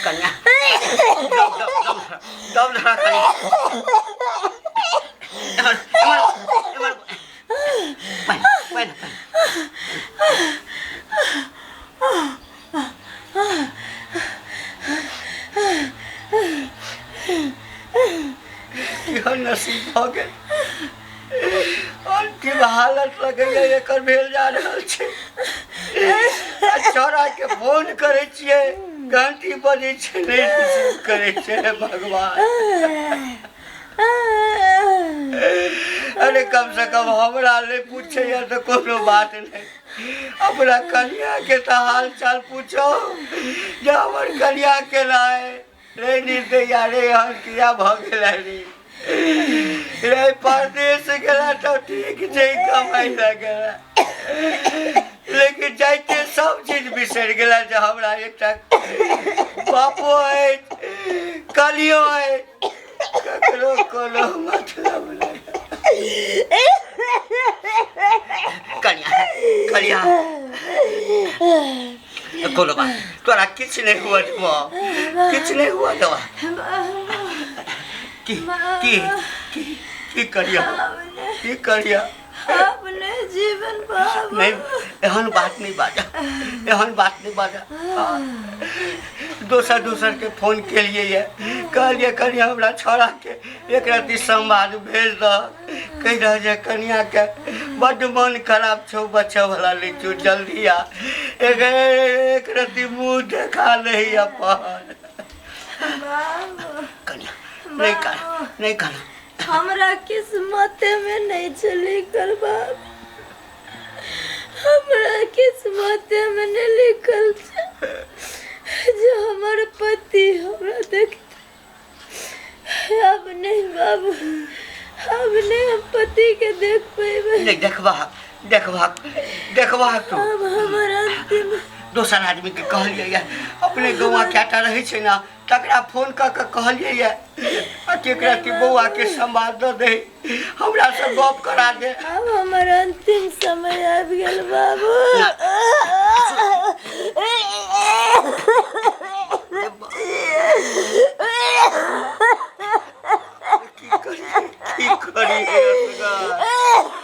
कन्या दम दम दम धरा दम धरा कन्या एमहर एमहर एमहर पानि पानि पानि केहन नसीब भऽ गेल अंतिम हालत लगैया एकर भेल जा रहल छै आ छौड़ाके फोन करै छियै घंटी बजै छै नहि रिसीव करै छै हे भगवान अरे कम से कम हमरा नहि पूछैया तऽ कोनो बात नहि अपना कनियाके तऽ हाल चाल पूछो जे हमर कनिया केना है रे निर्दया रे एहन किया भऽ गेलै रे रे परदेश गेला तऽ ठीक छै कमाइ लए गेला लेकिन जाइते सब चीज बिसरि गेला जे हमरा एकटा बापो अछि कलियो अछि ककरो कोनो मतलब नहि कनिया कनिया कोनो बात तोरा किछु नहि हुअ देबऽ किछु नहि हुअ देबऽ की की की की करिया की करिया अपने जीवन बाबू नहीं एहन बात नहीं बाजा एहन बात नहीं बाजा दोसर दोसर के फोन केलिए ये कहलिए कनि हमरा छोड़ा के एक रति संवाद भेज दह कहि रह जे कनिया के बड्ड मन खराब छौ बच्चा वाला नहीं छौ जल्दी आ एक एक रति मुँह देखा नहीं अपन बाबू कनिया नहीं खाना नहीं खाना हमरा किस्मत में नहीं चली कर बाप हमरा किस्मत में नहीं लिखल छै जे हमर पति हमरा देखते अब नहीं बाबू अब नहीं हम पति के देख पेबे नहीं देखबा देखबा देखबा तू अब हमर अंतिम दोसर आदमी के कहलियै ये अपने गौआ कएटा रहै छै ने तकरा फोन कऽ कऽ कहलियै ये आ केकरा कि बौआ के संवाद दऽ दे हमरा से गप करा दे अब हमर अंतिम समय आबि गेल बाबू की करी की करी हे असगर?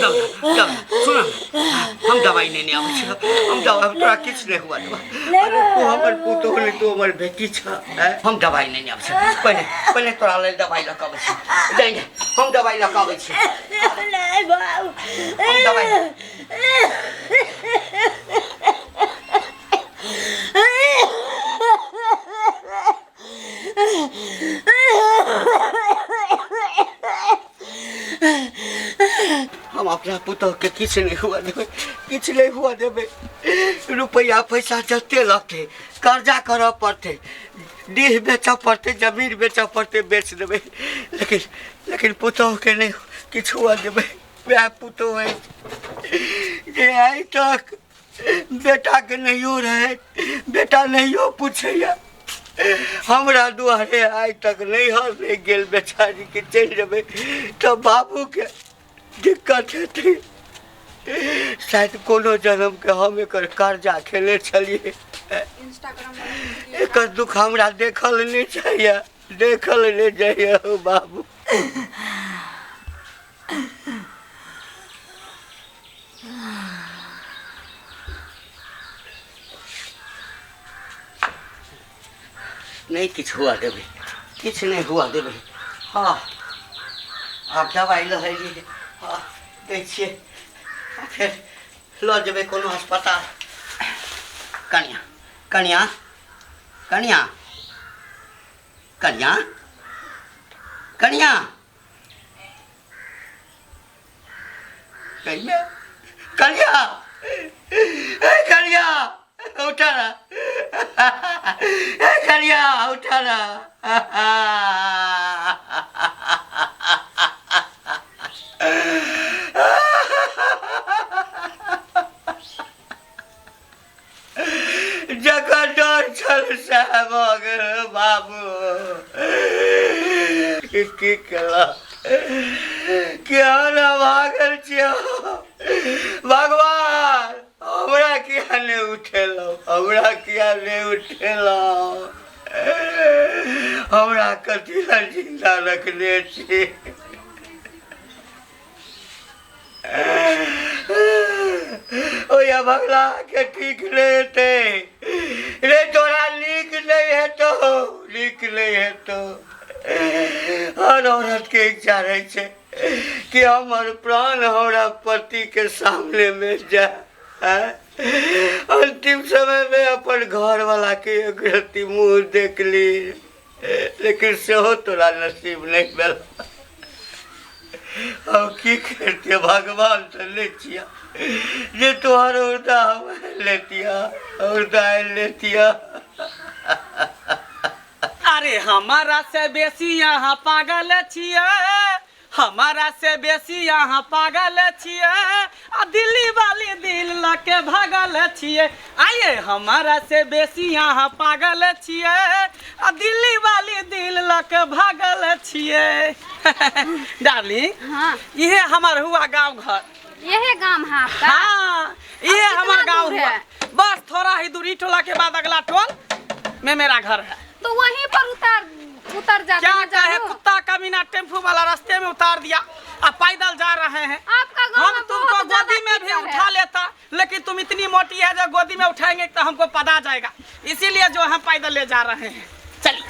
दब दब सुन हम दवाई नेने आबै छी हम दवा तोरा किछु नहि हुआ देबा अरे तू हमर पुतोहु नहि तू हमर बेटी छ हैं? हम दवाई नेने आबै छी पहिले पहिले तोरा लेल दवाई लऽ कऽ आबै छी नहि नहि हम दवाई लऽ कऽ आबै छी नहि बाबू हम दवाई हम अपना पुतोहके किछु नहि हुआ देबै किछु नहि हुआ देबै रुपैआ पैसा जते लगतै कर्जा करऽ पड़तै डीह बेचऽ पड़तै जमीन बेचऽ पड़तै बेच देबै लेकिन लेकिन पुतोहके नहि किछु हुआ देबै वएह पुतोह अछि जे आइ तक बेटाके नहियो रहै बेटा नहियो पूछैया हमरा दुआरे आइ तक नैहर नहि गेल बेचारीके चलि जेबै तऽ बाबूके दिक्कत हेतै शायद कोनो जन्मके हम एकर कर्जा खेले छलियै एकर दुख हमरा देखल नहि जाइए देखल नहि जाइए हौ बाबू नहि किछु हुआ देबै किछु नहि हुआ देबै हँ आब दबाइ लऽ एलियै हँ दै छियै आ फेर लऽ जेबै कोनो अस्पताल कनिया कनिया कनिया कनिया कनिया कनिया कनिया ए कनिया उठा ना ए कनिया उठा ना जकर डर छल सएह भऽ गेल बाबू ई की केलक केहन अभागल छियै भगवान कथी लए जिन्दा रखने छी। ओहि अभगला के ठीक नहि हेतै रे, तोरा नीक नहि हेतौ, नीक नहि हेतौ। हर औरत के इच्छा रहै छै कि हमर प्राण हमरा पति के सामने में जाए, अंतिम समय में अपन घर वाला के एक रत्ती मुँह देख ली, लेकिन सेहो तोरा नसीब नहीं भेल। हम की करतियै, भगवान तऽ नहि छियै जे तोहर उर्दा हम लेतिया, उर्दा लेतिया। अरे हमारा से बेसी यहाँ पागल छियै, हमारा से बेसी यहाँ पागल छियै, आ दिल्ली वाली दिल लऽ के भागल छियै। आइए हमारा से बेसी यहाँ पागल छियै, आ दिल्ली वाली दिल लऽ के भागल छियै। डार्लिंग। हाँ। ये हमार हुआ गांव घर। यही गांव है आपका? हाँ, ये अब हमार कितना गांव दूर हुआ है? बस थोड़ा ही दूरी, टोला के बाद अगला टोल में मेरा घर है। तो वहीं पर उतर उतर जाते क्या हैं कहे, जरूर। कुत्ता कमीना टेम्पू वाला रास्ते में उतार दिया, अब पैदल जा रहे हैं। आपका गांव हम में तुमको बहुत ज्यादा गोदी में भी कीचड़ है। उठा लेता, लेकिन तुम इतनी मोटी है जो गोदी में उठाएंगे तो हमको पता जाएगा, इसीलिए जो हम पैदल ले जा रहे हैं। चलिए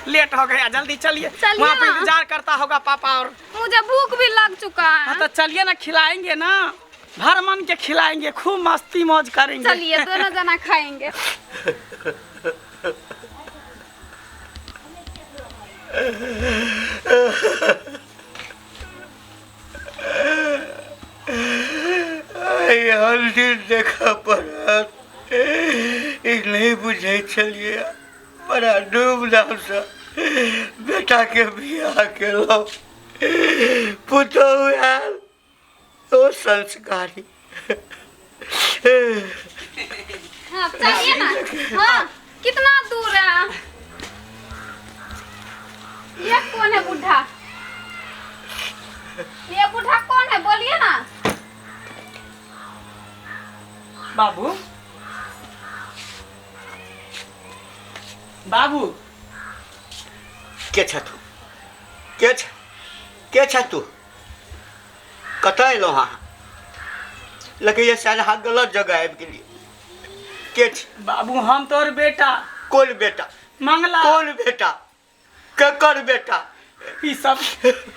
लेट हो गया, जल्दी चलिए। चलिए वहाँ पे ना। इंतजार करता होगा पापा। और मुझे भूख भी लग चुका है। हाँ तो चलिए ना, खिलाएंगे ना, भर मन के खिलाएंगे, खूब मस्ती मौज करेंगे। चलिए दोनों जना खाएंगे। आइ हल्दी देखऽ पड़त, ई नहि बुझै छलियै। बड़ा धूमधामसँ बेटाके बियाह केलहुँ, पुतहु आयल ओ संस्कारी। हाँ चलिए ना। हाँ कितना दूर है? ये कौन है बुढ़ा? ये बुढ़ा कौन है, बोलिए ना। बाबू, बाबू। के छ तू? के छ? के छ तू? कतऽ एलहुँ अहाँ? लगैए शायद अहाँ गलत जगह आबि गेलियै। के छी? बाबू, हम तोर बेटा। कोन बेटा? मंगला। कोन बेटा? ककर बेटा? ई सब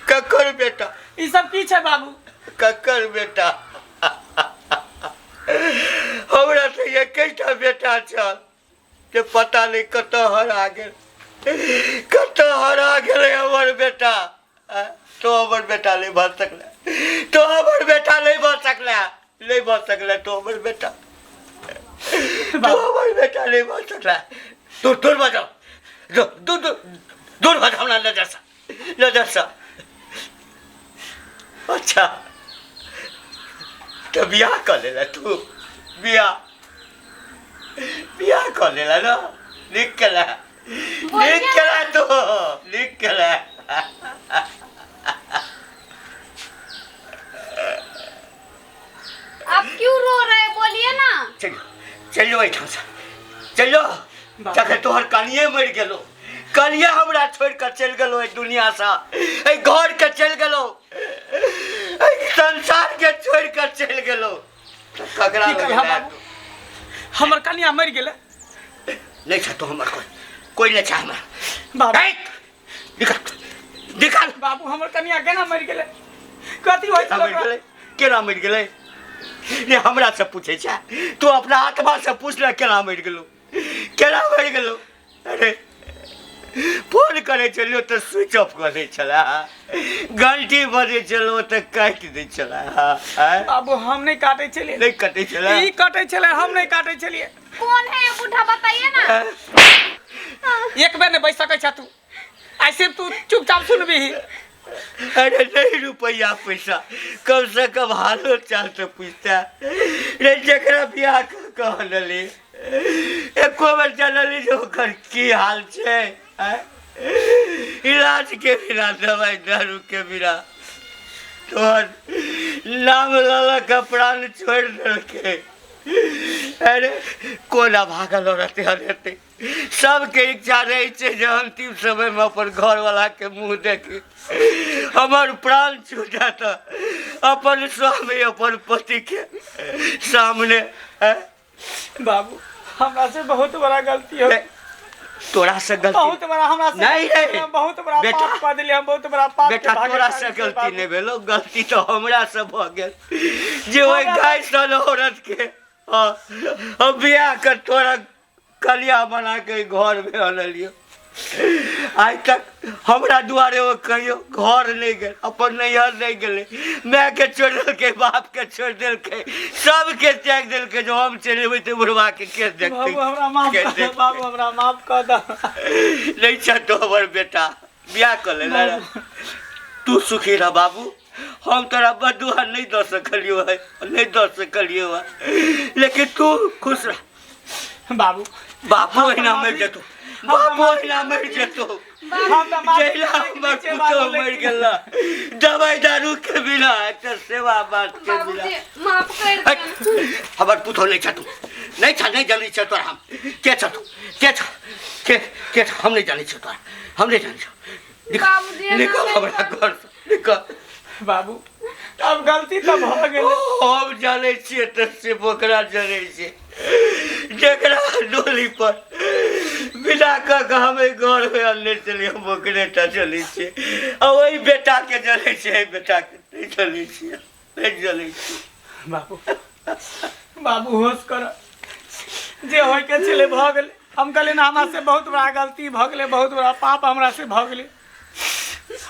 ककर बेटा? ई सब की छै बाबू? ककर बेटा? हमरा तऽ एकेटा बेटा छल जे पता नहि कतऽ हरा गेल, कतऽ हरा गेलै हमर बेटा। तो हमर बेटा नहि भऽ सकलै, तो हमर बेटा नहि भऽ सकलै, नहि भऽ सकलै तो हमर बेटा, तो हमर बेटा नहि भऽ सकलै। दूर दूर भऽ जाओ, दूर दूर दूर दूर भऽ जाओ हमरा नजरसँ, नजरसँ। अच्छा तऽ बियाह कऽ लेला तू? बियाह बियाह कऽ लेला ने? नीक केला, नीक केला तू, नीक केला। आप क्यों रो रहे हैं, बोलिए ना। चलियो, चलियो एहिठामसँ, चलियो। जखन तोहर कनिए मरि गेलो, कनिए हमरा छोड़ि कऽ चलि गेलो एहि दुनियासँ, एहि घरके चलि गेलो, एहि संसारके छोड़ि कऽ चलि गेलो, तऽ ककरा की लग कहलह लए बाबू? हमर कनिया मरि गेलै। नहि छ तो हमर कोइ, कोइ नहि छ हमर। बाबू। हे, निकाल, निकाल। बाबू, हमर कनिया केना मरि गेलै? कथी होइ केना छल मरि ओकरा? गेलै? केना मरि गेलै? ने हमरा से पूछै छै तू? अपना आत्मा से पूछ ले, केना मरि गेलौ, केना मरि गेलौ? अरे फोन करै छलियौ तऽ स्विच ऑफ कऽ दै छलै, घंटी बजै छलौ तऽ काटि दै छलै। आँय? बाबू, हम नहि काटै छलियै। नहि कटै छलै? ई कटै छलै, हम नहि काटै छलियै। कौन है ये बूढ़ा, बताइए ना। एक बेर नहि बैस सकै छ तू? ऐसे तू चुपचाप सुनबही? अरे नहीं रुपया पैसा, कम से कम हालो चाल तो पूछता रे। जकरा बियाह कऽ कऽ अनली, एको बेर जानली जे ओकर की हाल छै? आँय? इलाज के बिना, दवाई दारू के बिना तोहर नाम लऽ लऽ कऽ प्राण छोड़ि देलकै। अरे कोना भागल औरत एहन हेतै? सबके इच्छा रहै छै जे अन्तिम समयमे अपन घरवलाके मुँह देखी। हमर प्राण छूट जात अपन स्वामी अपन पतिके सामने। बाबू हमरा से बहुत बड़ा गलती हो। तोरा से गलती बहुत बड़ा हमरा से नहीं नहीं बहुत बड़ा बेटा, पाप कर दिलियै हम, बहुत बड़ा पाप बेटा के तोरा भागीदार से छियै गलती बाबू। नहीं भेलो, गलती तो हमरा से भ गेल जे ओहि गाय सन औरत के हाँ, हम बियाह कर तोरा कलिया बना के घर में अनलियो। आइ तक हमरा दुआरे ओ कहियो घर नहीं गेल, अपन नैहर नहीं गेलै, माय के छोड़ि देलकै, बाप के छोड़ि देलकै, सबके त्याग देलकै। जो हम चलि एबै तऽ बुढ़वा के के देखतै? बाबू हमरा माफ के कर दे, देखतै? बाबू हमरा माफ कर दे। नहीं छ तो हमर बेटा बियाह कऽ ले, तू सुखी रह बाबू। हम तोरा बदुआ नहीं दऽ सकलियो है, नहीं दऽ सकलियो है, लेकिन तू खुश रह बाबू। बापू ओहिना मरि जेतौ, बापू ओहिना मरि जेतौ। हम तऽ माफी जहिना मांगै हमर छियै पुतोहु बाबू, मरि लेकिन- गेल दवाइ दारू के बिना, एकटा सेवा बात के बिना। बाबूजी माफ कर हट, दियन। हमर पुतोहु नहीं छ तू, नहीं छ, नहीं जानै छ तोरा हम। के छ तू, के छ, के के छ? हम नहीं जानै छ तोरा, हम नहीं जानै छ। निकल, बाबूजी, एना निकल नहि हमरा करू। घर से निकल। बाबू अब गलती तऽ भऽ गेलै। हम जानै छियै तऽ सिर्फ ओकरा जानै छियै जकरा डोली पर बिना कऽ के हम एहि घरमे अनने छलियै, हम ओकरे टा चलै छियै आ ओहि बेटाके जनै छियै, एहि बेटाके नहि जनै छियै, नहि जनै छियै। बाबू बाबू होश कर, जे होइके छलै भऽ गेलै। हम कहलियै ने हमरा से बहुत बड़ा गलती भऽ गेलै, बहुत बड़ा पाप हमरा से भऽ गेलै।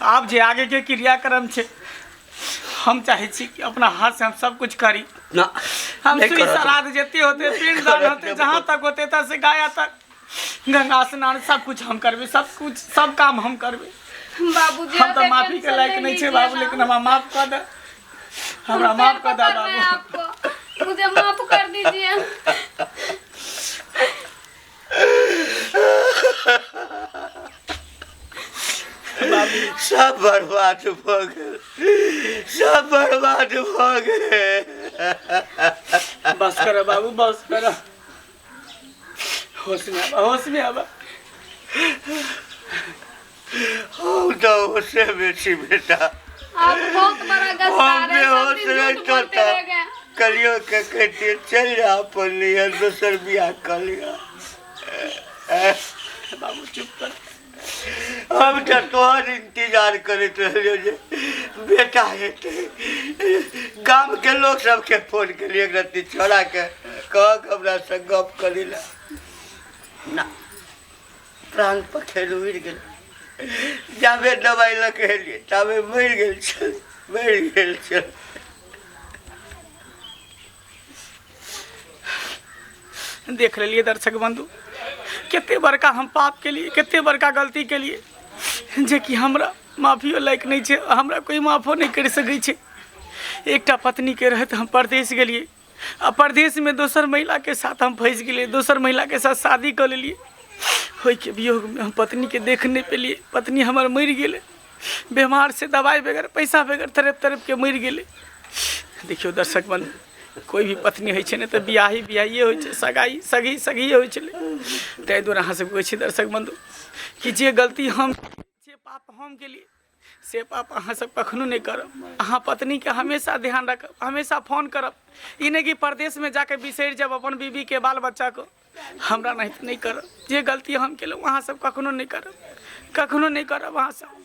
आब जे आगेके क्रियाक्रम छै, हम चाहै छी कि अपना हाथ से हम सब कुछ करी। ना हम नहि सुई करत। श्राद्ध जते होते, पिंडदान करत होते, नहि। जहाँ तक होते तब से गया तक गंगा स्नान सब कुछ हम करबै, सब कुछ सब काम हम करबै। बाबूजी हम तऽ ओते माफी के टेंशन लायक नहीं नहि छै लीजिए बाबू, ना। लेकिन हमरा माफ कऽ दे, हमरा हम माफ पैर कऽ दे पकड़ रहे हैं बाबू। आपको, मुझे माफ कर दीजिए। सब बर्बाद भऽ गेल, सब बर्बाद भऽ गेल। बस कर बाबू, बस कर, होश में आबा, होश में आबा। हम तऽ होशेमे छी बेटा। आप बहुत बड़ा हम गद्दार है, सब बेहोश दिन झूठ रहितहुँ बोलते तऽ रह गए। कलियो के कहितियै चलि जा अपन नैहर, दोसर बियाह कऽ लिअ। बाबू चुप कर। हम तऽ तोहर इंतजार करैत रहलियौ जे बेटा हेतै। गामके लोक सबके फोन केलियै, एक रत्ती छौड़ाके कहक हमरासँ गप करै लए ना, प्राण पखेरु उड़ि गेल। जाबे दबाइ लऽ के एलियै ताबे मरि गेल छल, मरि गेल छल। देख लेलियै दर्शक बंधु, कते बड़का हम पाप केलियै, कते बड़का गलती केलियै जेकि हमरा माफियो लायक नहि छै, हमरा कोइ माफो नहि करि सकै छै। एकटा पत्नीके रहैत हम परदेश गेलियै आ परदेशमे दोसर महिलाके साथ हम फँसि गेलियै, दोसर महिलाके साथ शादी कऽ लेलियै। ओहिके वियोगमे हम पत्नीके देख नहि पेलियै, पत्नी हमर मरि गेलै बीमार से, दवाइ बगैर पैसा बगैर तड़पि तड़पिके मरि गेलै। देखियौ दर्शक बंधु, कोइ भी पत्नी होइ छै ने तऽ बियाही बियाहिए होइ छै, सगाई सगी सगिए होइ छलै। ताहि दुआरे अहाँ सबके कहै छी दर्शक बंधु कि जे गलती हम, जे पाप हम केलियै से पाप अहाँ सब कखनो नहि करब। अहाँ पत्नीके हमेशा ध्यान राखब, हमेशा फोन करब, ई नहि कि परदेशमे जाके बिसरि जायब अपन बीबीके बाल बच्चाके। हमरा नहि तऽ नहि करब, जे गलती हम केलहुँ अहाँ सब कखनो नहि करब, कखनो नहि करब अहाँ सब।